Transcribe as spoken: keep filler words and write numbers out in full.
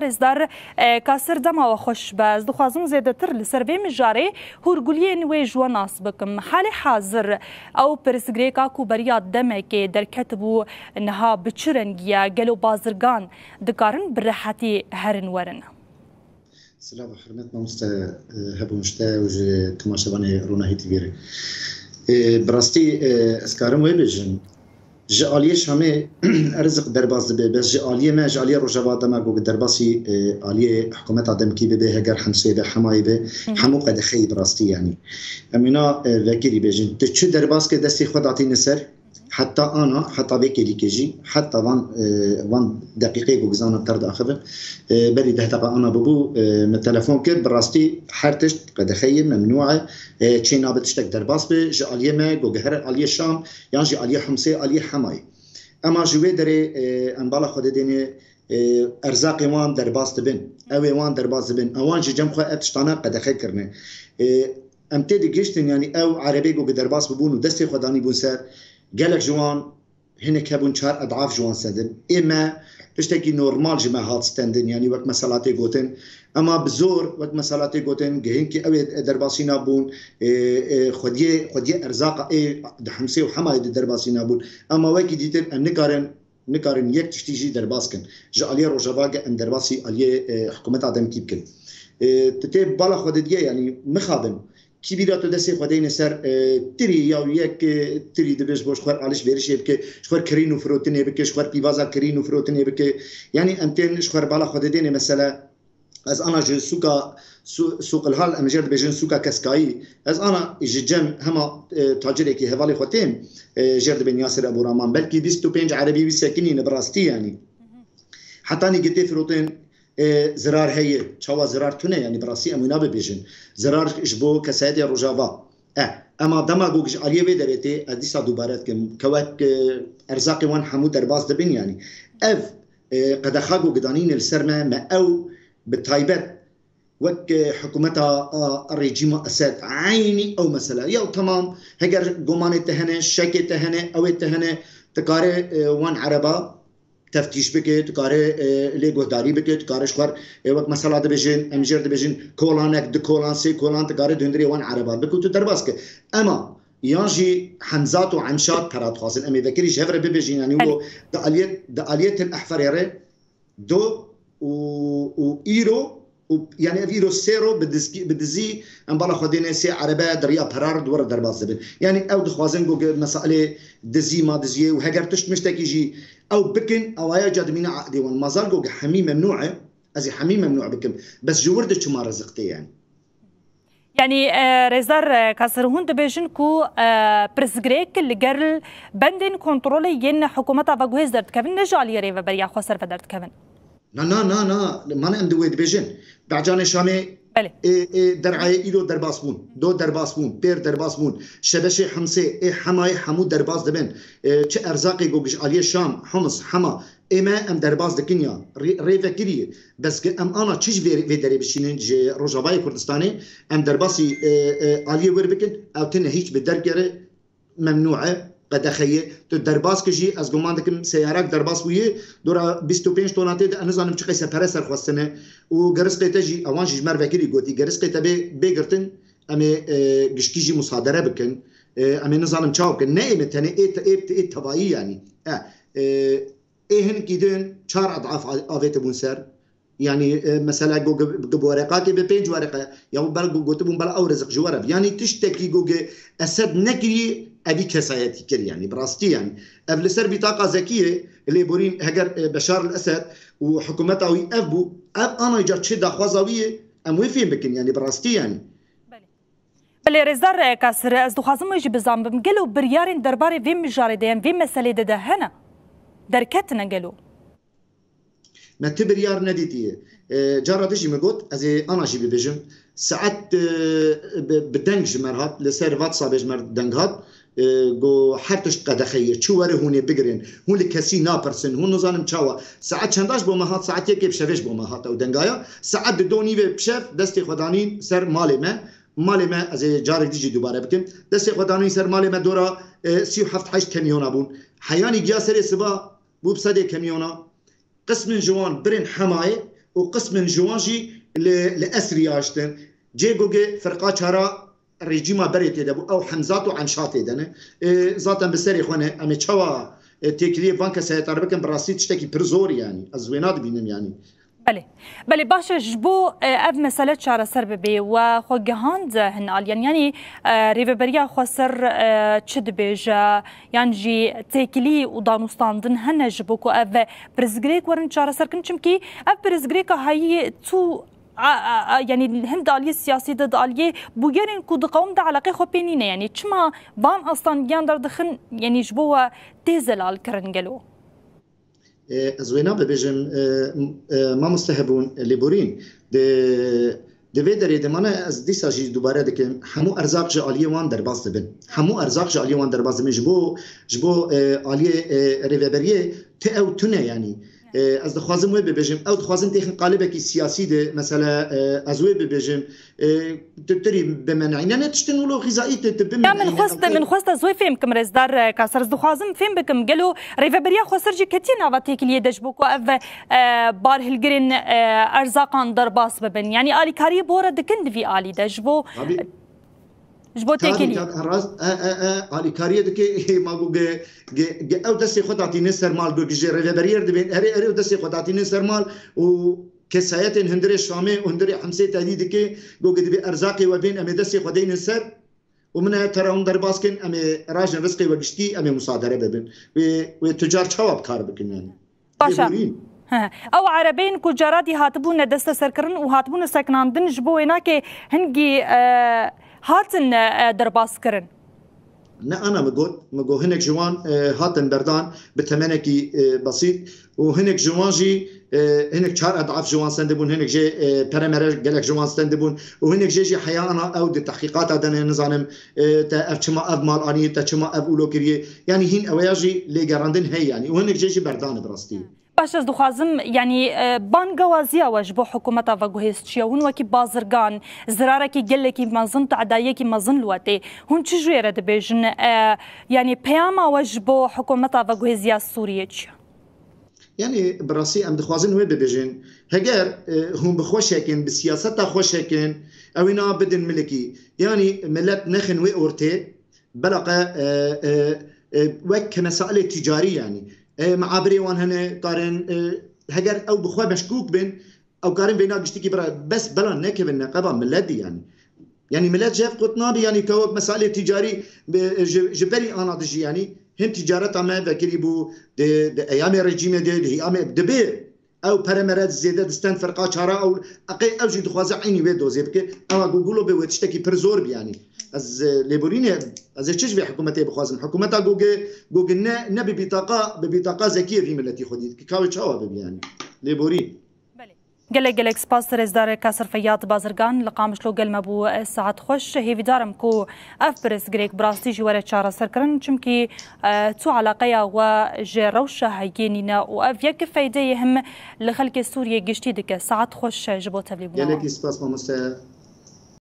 Rêzdar, e, Kasir, dema we xweş be. Ez dixwazim zêdetir li ser vê mijarê hûrguliyên wê ji we nas bikim. Halê hazir ew pirsgirêka ku beriya demekê derketibû, niha bi çi rengî ye? Gelo bazirgan dikarin bi rehetî herin werin? Silav û hurmet mamoste, e, hebûn ji te û ji temaşevanê Ronahî T V re. E, bi rastî, e, ez karim wê bêjim. Ji aliyê Şamê rizik derbas dibe, bes ji aliyê me, ji aliyê Rojava dema ku derbasî, e, aliyê hikûmeta demkî bibe, heger Hemsê be, Hemayê be, Hı hı. hemû qedexeyî bi rastî, yanî. Em wina, e, vekirî bêjin. Tu çi derbas ke destê xwe datîne ser, heta ana, heta vê kêlîkê jî, heta van, e, van deqîqeyê ku gizana ter diaxive, e, berî deh deqa ana bibû, e, me telefon kir, bi rastî her tişt qedexeyê, memnû e, e, çê nabe tiştek derbas be, ji aliyê me, ku gihere aliyê Şam, yan jî aliyê Himsê, aliyê Hemayê. Ema ji wê derê, e, em bala xwe didêne, e, erzaqê wan derbas dibin. Ew ê wan derbas dibin. Ewan ji cem xwe ev tiştana qedexe kirine. E, em tê digihiştin, yanî ew erebê ku derbas bibûn û destê xwe danîbûn ser, gelek ji wan hinek hebûn çar edaf ji wan stendin. Ê me tiştekî normal ji me hat stendin, yanî wek mesela tê gotin. Ema bi zor, wek mesela tê gotin, gihinkî ew ê derbasî nabûn, ê, ê, xwediyê, xwediyê erzaqa ê di Himsê û Hemayê de derbasî nabûn. Ema wekî dîtir em nikarin, nikarin yek tiştî jî derbas kin. Ji aliyê Rojava ge em derbasî aliyê, e, hikûmeta demkî bikin. E, tu tê bala xwe didiye, yanî mixabin. Kî bîra tu destê xwe deyne ser, e, tirî ya yek, e, tirî dibe ji bo ji xwe alişverişê bike, ji xwe kirîn û firotinê bike, ji xwe pîvaza kirîn û firotinê bike. Yanî em tên ji xwe bala xwe didêne mesela. Ez ana ji sûka, Sû-, Sûqilhal, em jêr dibêjin sûka Keskayî. Ez ana ji cem hema, e, tacirekî hevalê xwe tên, e, jêr dibên Yasir Ebû Raman. Belkî bîst û pênc erebî wî sekinîne bi rastî, yanî. Hetanî gitê firotin, e, zirar heye. Çawa zirar tune, yanî bi rastî em wina bibêjin. Zirar ji bo kesayetê Rojava. E, ema dema ku ji aliyê vê derê tê, ez dîsa dubare dikim. Ke wek, e, erzaqê wan hemû derbas dibin, yanî. Ev, e, qedexa ku gidanîne li ser me, me ew bi taybet wek, e, hikûmeta, a, a rejîma Esed, eynî ew mesele. Ya temam, heger gomanê te hene, şekê te hene, ew ê te hene, tu kare, e, wan ereba teftîş bike, tu kare, e, lê guhdarî bike, tu kare ji xwe, e, wek mesela dibêjin, em jêr dibêjin, kolanek, du kolan, sê kolan, tu kare di hundirê wan ereba bike û tu derbas ke. Ema yan jî Hemzat û Emşat pera dixwazin. Em ê vekirî ji hev re bibêjin, yanî Belê. wo di aliyê, di aliyê Til Ehferê re do û, û îro û, yanî ev îro sê ro bi dizkî-, bi dizî em bala xwe dêne sê erebe di riya perar di we re derbas dibin. Yanî ew dixwazin ku ge meselê dizî ma diziyê û heger tişt miştekî jî ew bikin, ewaya ca dimîne aqdê wan. Mazal ku ge hemî memnû e, ez ê hemî memnû bikim. Bes ji wir de çima rizik tê yanî? Yanî, e, Rêzdar, e, Kasir, hûn dibêjin ku, e, pirsgirêk li gel bendên kontrolê yên hikûmeta veguhêz derdikevin, ne ji aliyê rêveberiya xweser ve derdikevin? Na, na, na, na. Mane em di wê dibêjin. Becanê Şamê Belê. ê, ê, derayê îro derbas bûn. Do derbas bûn. Pêr derbas bûn. Şebeşê Himsê, ê Hemayê hemû derbas dibin. E, çi erzaqê ku ji aliyê Şam, Hims, Hema, ê me em derbas dikin ya. Rê-, rê vekirî. Bes ki em ana çi ji vê, vê derê bişînin ji Rojavayê Kurdistanê, em derbasî, e, e, aliyê wir bikin, ew tine hîç bi dergere memnû e, qedexe ye. Tu derbas ki jî, ez guman dikim seyarak derbas bûye, dora bîst û pênc tona tê de, ez nizanim çi qeyse pere serxwestine. Û gerizqê te jî, ewan jî ji me re vekirî gotî, gerizqê te bê, bê girtin, em ê, e, gişkî jî musadere bikin. E, em ê nizanim çawa bikin. Ne ê me tenê, ê te-, ê te-, ê tevayî yanî. E, e, ê hinkî din çar edaf a-, avêtibûn ser. Yanî, e, mesela, go ge-, ge bi wereqakê bi pênc wereqe, ya bel go-, gotibûn, bela ew rizik ji we re. Yanî tiştekî go ge Esed nekirî, evî kesayetî kir, yanî bi rastî, yanî. Ev li ser bîtaqa Zekiyê, lêborîn heger, e, Beşar el Esed û hikûmeta wî ev bû, ev anayca çi daxwaza wî ye, em wê fêm bikin, yanî bi rastî, yanî. Belê. Belê, Rêzdar, e, Kasir, ez dixwazim wê jî bizanbim, gelo biryarên derbarê vê mijarê de, yan vê meselê de de hene? Derketine gelo? Me ti biryar nedîtiye. E, cara din jî min got, ez ê ana jî bibêjim. Saet, e, bi, bi deng ji me re hat, li ser WhatsAppê ji me re deng hat. E, got, her tişt qedexe ye. Çi were hûn ê bigirin. Hûn li kesî napirsin. Hûn nizanim çawa. Saet çenda ji bo me hat, saet yekê bi şevê ji bo me hat ew dengaya. Saet di do nîvê bi şev destê xwe danîn ser malê me. Malê me, ez ê carek dî jî dubare bikim. Destê xwe danîn ser malê me, dora, e, sî û heft heşt kemyona bûn. Heyanî giya serê siba bû bi sedê kemyona. Qismin ji wan birin Hemayê, û qismin ji wan jî li, li esrî aştin. Cê gogê firqa çara rejîma berê tê de bû, ew Hemzat û Emşa tê de ne. E, zaten bi serê xwe ne. Em ê çawa, e, têkiliyê van kesayeta re bikin, bi rastî tiştekî pir zor yanî. Ez wêna dibînim yanî. Belê. Belê, baş e, ji bo, e, ev mesele çareser bibe we xwe gihand hin aliyan. Yanî, e, rêveberiya xweser, e, çi dibêje? Yan jî têkilî û danûstandin hene ji bo ku ev pirsgirêk werin çareser kin? Çimkî ev pirsgirêka heyî tu a, a, a, yanî him di aliyê siyasî de, di aliyê bûyerên ku di qewm de eleqê xwe pê nîne. Yanî çima van astangiyan derdixin, yanî ji bo we tê zelal kirin gelo? E, ez wê nabibêjim, e, m-, e, mamoste hebûn, e, lêborîn. Di, di vê derê de mane ez dîsa jî dubare dikim. Hemû erzaq ji aliyê wan derbas dibin. Hemû erzaq ji aliyê wan derbas dibin. Ji bo, ji bo, e, aliyê, e, rêveberiyê ti ew tune yanî. E, ez dixwazim wê bibêjim. Ew dixwazin têxin qalibekî siyasî de, mesela, e, ez wê bibêjim. E, tu tirî bimenîne ne tiştin wilo xîzayî tu, tu Ya bimenîne. Min xwest, min xwest ez wê fêm kim, rêzdar, e, Kaser. Ez dixwazim fêm bikim. Gelo rêveberiya xweser jî ketiye nava têkiliyê de ji bo ku ev, e, barhilgirên, e, erzaqan derbas bibin? Yanî alîkariyê bora dikin di vî alî de ji bo, Tabii. Ji bo Tabii, têkiliyê. Tabii, rast, e, e, e, alîkariyê dike, ma gu ge, ge, ge ew destê xwe datîne ser mal, gu ji rêveberiyê dibên, erê, erê, ew destê xwe datîne ser mal û kesayetên hundirê Şamê û hundirê Himsê tedî dike, gu ge divê erzaqê we bên, em ê destê xwe deynin ser û min e tera hûn derbas kin, em ê rajin rizqê we giştî, em ê musadere bibin. Wê, wê tucar çawa bi kar bikin yanî? Baş e. Lêborîn. He. Ew erebeyên ku caradî hatibûne desteserkirin û hatibûne sekinandin ji bo wê nake hingî, e, hatin, e, derbas kirin? Ne ana min got, min got hinek ji wan, e, hatin berdan bi temenekî, e, besît û hinek ji wan jî, e, hinek çar edaf ji wan stendibûn, hinek jê, e, pere mere gelek ji wan stendibûn û hinek jê jî heya ana ew di tehqîqata de ne, nizanim, e, te ev çima ev mal anî, te çima ev ûlo kiriye. Yanî hîn eweya jî lêgerandin heye yanî û hinek jê jî berdan e bi rastî. Baş, ez dixwazim, yanî, e, bangewaziya we ji bo hikûmeta veguhêz çi ye? Hûn wekî bazirgan zirarekî gelekî mezin, tedayiyekî mezin li we tê. Hûn çi ji wê re dibêjin? E, yanî peyama we ji bo hikûmeta veguhêziya Sûriyê çi ye? Yanî bi rastî em dixwazin wê bibêjin. Heger, e, hûn bi xwe şekin, bi siyaseta xwe şekin, ew ê na bidin milikî. Yanî milet nexin wê ortê, belaqa, e, e, e, wek mesailê tîcarî yanî. E, meabirê wan hene, karin, e, heger ew bi xwe meşkûk bin, ew karin vêna giştikî bira, bes bela nekevin neqeba miletî yanî. Yanî milet ji hev qut nabe yanî, ka wek mesailê tîcarî bi, ji, ji berî ana dijî yanî. Hin tîcareta me vekirî bû di, di eyamê rejîmê de, di heyamê dibe. Ew pere mere zêde disten ferqa çara ew, eqê ew jî dixwaze eynî wê dozê bike. Ewa Google be wê tiştekî pir zor bi yanî. Ez, e, lêborînê, ez ê çi ji vê hikûmetê bixwazim? Hikûmeta Google, Google ne, ne bi bîtaqa, bi bîtaqa zekiyê vî miletî xwedî dike. Ka wê çawa bibe yanî? Lêborîn. Belê. Gelek, gelek spas, rêzdar Kasir Feyyad Bazirgan li Qamişlo gel me bû. Saet xweş. Hêvîdar im ku ev pirsgirêk bi rastî jî were çareserkirin, çimkî, e, tu eleqeya we ji rewşa heyê nîne û ev yek feydeyê him li xelkê Sûriyê giştî dike. Saet xweş ji bo tevlîbûna we. Gelekî spas mamoste.